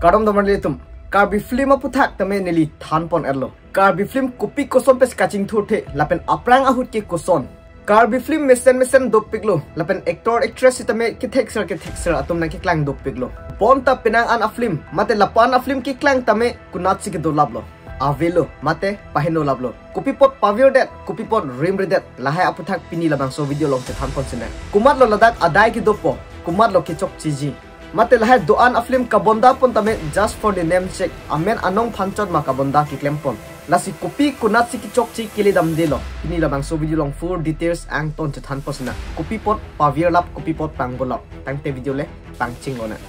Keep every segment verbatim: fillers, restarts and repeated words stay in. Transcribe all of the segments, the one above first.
Kardom damrli atum, Karbi film aputhak tame neli thanpon erlo. Karbi film kopi koson pes kachingthurthe, lapen aphrang ahut ke koson. Karbi film mesen mesen dopiklo, lapen actor actress sitame kethekser kethekser atum nangkeklang dopiklo. Bonta penang an a-film, mate lapu-an a-film keklang tame konatsi kedolaplo. Avelo, mate pahenolaplo. Kopi apot pavirdet, kopi apot rimridet, lahai aputhak pini labangso video along chethanpon sinang. Komatlo ladak adai kedopo, komatlo kechokchiji. Mate lahai do-an a-film kabonda pon tame just for the name check, amen anong phanchot ma kabonda keklempon. Lasi kopi konatsi kechokche kele damdelo. Pini labangso video along full details angton chethanpon sinang. Kopi apot pavirlap, kopi apot pangbolap. Tangte video le pangchinglonang.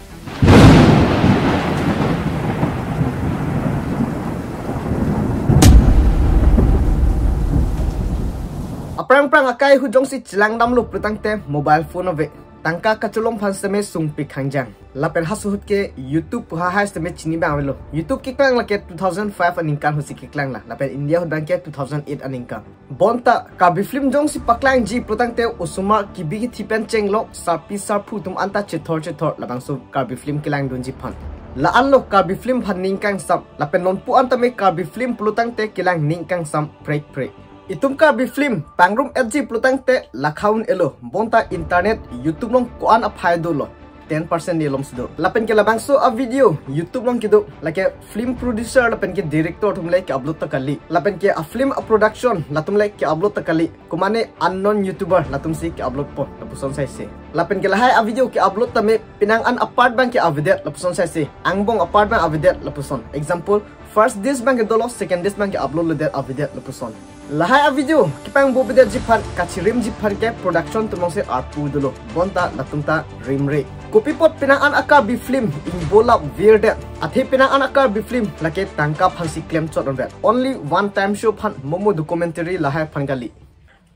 Aphrang aphrang akai ahut jongsi chelangdamlo pulotangte mobile phone ave. Tangka kacholong aphan seme sungpik hangjang. Lapen halaso ahut ke YouTube pu hahai seme chini abang avelo. YouTube keklang lake two thousand five aningkan ahutsi keklang la. Lapen India ahut abang ke two thousand eight aningkan. Bonta Karbi film jongsi paklangji pulotangte osomar kebi kethe pen chenglok, sarpi sarpo atum anta chethor chethor labangso Karbi film kelangdunji aphan. La-anlo Karbi film aphan ning kangsam, lapen nonpu an tame Karbi film pulotangte kelang ning kangsam prekprek. Itum Karbi film pangrum etji pulotangte lakha un-elo, bonta internet YouTube along ko-an aphai dolo, ten percent ni alomsi do. Lapen ke labangso a-video YouTube along kedo, lake film producer lapen ke director atum le ke-upload ta kali. Lapen ke a-film a-production latum le ke-upload ta kali. Komane unknown YouTuber latumsi ke-upload pon, lapuson saise. Lapen ke lahai a-video ke-upload tame penang an a-part abang ke avedet, lapuson saise. Angbong a-part abang avedet, lapuson. Example, first disc abang ke dolo, second disc abang ke-upload lodet, avedet, lapuson. Lahai a-video kepangbobedet ji aphan, kachirimji aphan ke production atum alongsi arpu dolo. Bonta latum ta rimre. Kopi apot penang an a-Karbi film ingbolap virdet, athe penang an a-Karbi film lake tangka aphansi klemchot ondet. Only one time show aphan, momo documentary lahai aphan kali.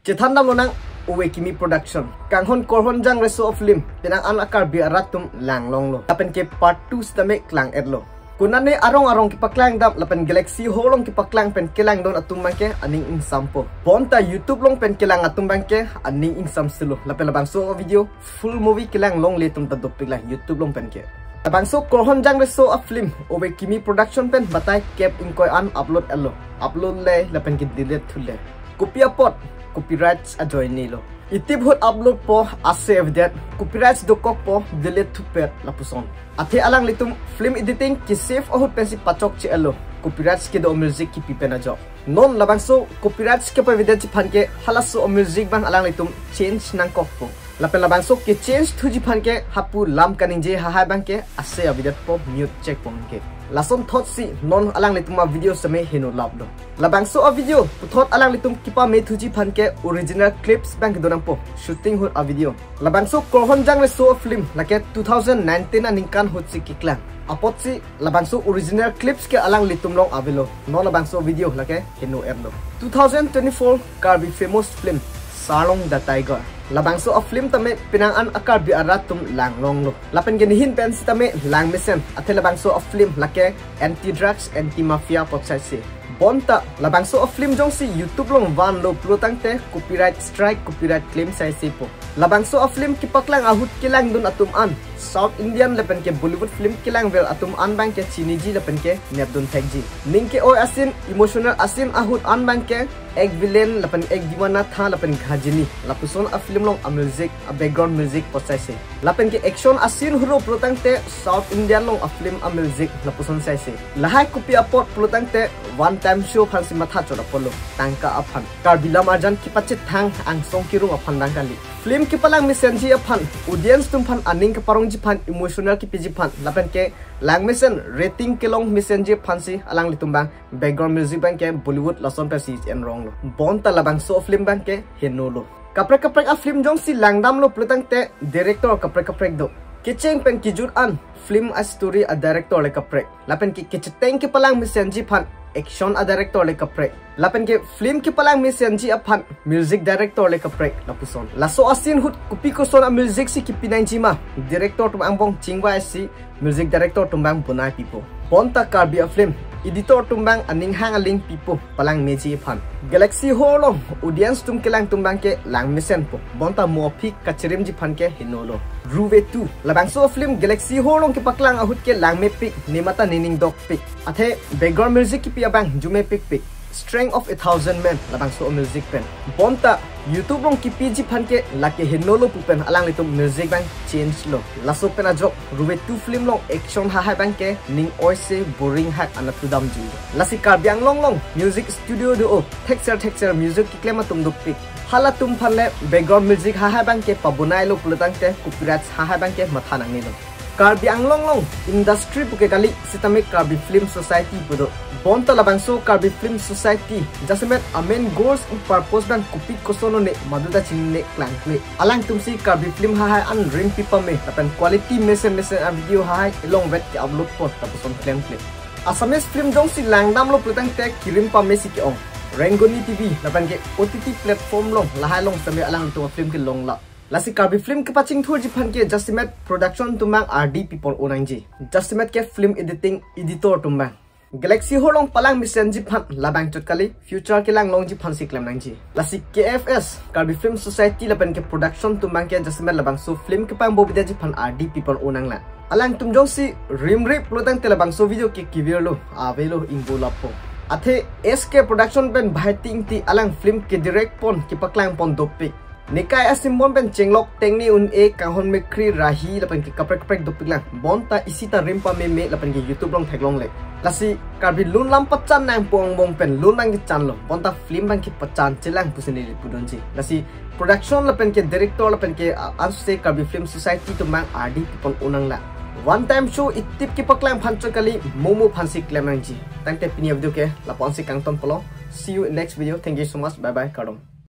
Chethandamlonang, Ove Kimi Production. Kanghon Korhon Jangreso a-film penang an a-Karbi arat atum langlonglo. Lapen ke part two sitame klang-etlo. Konane arong arong kepaklangdam lapen Galaxy Hall along kepaklang pen kelangdun atum abang ke aning ingsampo. Bonta YouTube along pen kelang atum abang ke aning ingsamselo. Lapen labangso video full movie kelang longle atum ta dopik la YouTube along pen ke. Labangso Korhon Jangreso a-film Ove Kimi Production pen batai kep ingkoi an upload-etlo. Upload le lapen ke delete thule. Kopi apot? Copyrights ajoinelo. Itip ahut upload po ase avedet, copyrights dokokpo, delete thupet lapuson. Athe alanglitum film editing ke-save ahut pensi pachokche-etlo, copyrights kedo music kipi pen ajok. Non labangso copyrights kepavedetji aphan ke halaso music abang alanglitum change nangkokpo. Lapen labangso ke-change thuji aphan ke hapu lam kaningje hahai abang ke ase avedetpo, mute chekpo ke. Lason thotsi non alanglitum a-video seme henolaplo. Labangso a-video puthot alanglitum kepame thuji aphan ke original clips abang kedo nangpo, shooting ahut a-video. Labangso Korhon Jangreso a-film lake two thousand nineteen aningkan ahutsi keklang. Apotsi labangso original clips ke alanglitum along avelo. Non labangso video lake heno-etlo. Two thousand twenty-four Karbi famous film Sarlong the Tiger. Labangso a-film tame penang an a-Karbi arat atum langlonglo. Lapen ke nehin pen sitame langmesen, athe labangso a-film lake anti drugs, anti mafia apot saise. Bonta labangso a-film jongsi YouTube along vanlo pulotangte copyright strike, copyright claim saise po. Labangso a-film kepaklang ahut kelangdun atum an, South Indian lapen ke Bollywood film kelangver atum an abang ke chiniji lapen ke nepdun thekji. Ning ke-oi a-scene, emotional a-scene ahut an abang ke Ek Villain lapen Ek Deewana Tha lapen Ghajini, lapuson a-film along a-music, a-background music apot saise. Lapen ke action a-scene ahut pulotangte South Indian along a-film a-music lapuson saise. Lahai kopi apot pulotangte one time show aphansi mathachot apotlo, tangka aphan. Karbi lam arjan kepachethang angsong kerung aphan abang kali. Film kepalang mesenji aphan, audience atum aphan aning kaparongji aphan, emotional kepiji aphan, lapen ke langmesen rating kelong mesenji aphansi alanglitum abang background music abang ke Bollywood lason pensi enronglo. Bonta labangso film abang ke henolo. Kaprek kaprek a-film jongsi langdamlo pulotangte director kaprek kaprek do. Kecheng pen kejut an film a-story a-director le kaprek. Lapen ke kecheteng kepalang mesenji aphan action a-director le kaprek. Lapen ke film kepalang mesenji aphan music director le kaprek lapuson. Laso a-scene ahut kopi koson a-music si kepi nangji ma, director atum angbong chingvaisi music director atum abang bonai pipo. Bonta Karbi a-film editor atum abang aning hang aling pipo palangmeji aphan. Galaxy Horror along audience atum kelang atum abangke langmesenpo. Bonta mo aphi kachirimji aphan ke henolo. Ruve two. Labangso film Galaxy Horror along kepaklang ahut ke langmepik, ne mata nening dokpik. Athe background music kipi abang arjumepikpik. Strength of a Thousand Men labangso music pen. Bonta YouTube along kipiji aphan ke lake henolo pu pen alanglitum music abang change lo. Laso pen ajok Ruve two film along action hahai abangke ning oise boring hak anatthu damji. Lasi Karbi Anglong along music studio do-o, thekser thekser music keklem atum dopik. Halatum aphan le background music hahai abangke pabonailo pulotangte copyright hahai abangke matha nangnelo. Karbi Anglong along industry puke kali sitame Karbi Film Society pu do. Bonta labangso Karbi Film Society jasemet a main goals and purpose abang kopi kosonlo ne maduta chinine klangkle. Alangtumsi Karbi film hahai an rimpi pame lapen quality mesen mesen a video hahai elongvet ke-upload pon lapuson klemkle. Assamese film jongsi langdamlo pulotangte kirim pamesi ke-ong. Rengoni T V lapen ke O T T platform along lahai along sitame alangtum a film kelong la. Lasi Karbi film kepachingthurji aphan ke jasemet production atum abang ardi pipon-o nangji. Jasemet ke film editing editor atum abang. Galaxy Horror along palangmesenji aphan labang chot kali, future kelang longji aphansi klem nangji. Lasi K F S, Karbi Film Society lapen ke production atum abangke jasemet labangso film kepangbobidaji aphan ardi pipon-o nanglang. Alangtum jongsi rimri pulotangte labangso video ke kevirlo, avelo ingbo lapo. Athe S K Production pen Bhaiti Ingti alang film kedirect pon kepaklang pon dopik. Nekai asim bon pen chenglok tengni un-e kanghon mekri rahi lapen ke kaprek kaprek dopiklang. Bonta isi ta rim pameme lapen ke YouTube along theklongle. Lasi Karbi lun lam pachan nangpo angbong pen lun abang kechanlo. Bonta film abang kepachan chelang pusi neli pudunji. Lasi production lapen ke director lapen ke, ah, anse Karbi Film Society atum abang ardi pipon-o nanglang. One time show itip kepaklang aphan chot kali, mo mo aphansi klem nangji. Tangte pini a video ke lapu-ansi kangton polo. See you in next video. Thank you so much. Bye bye. Kardom.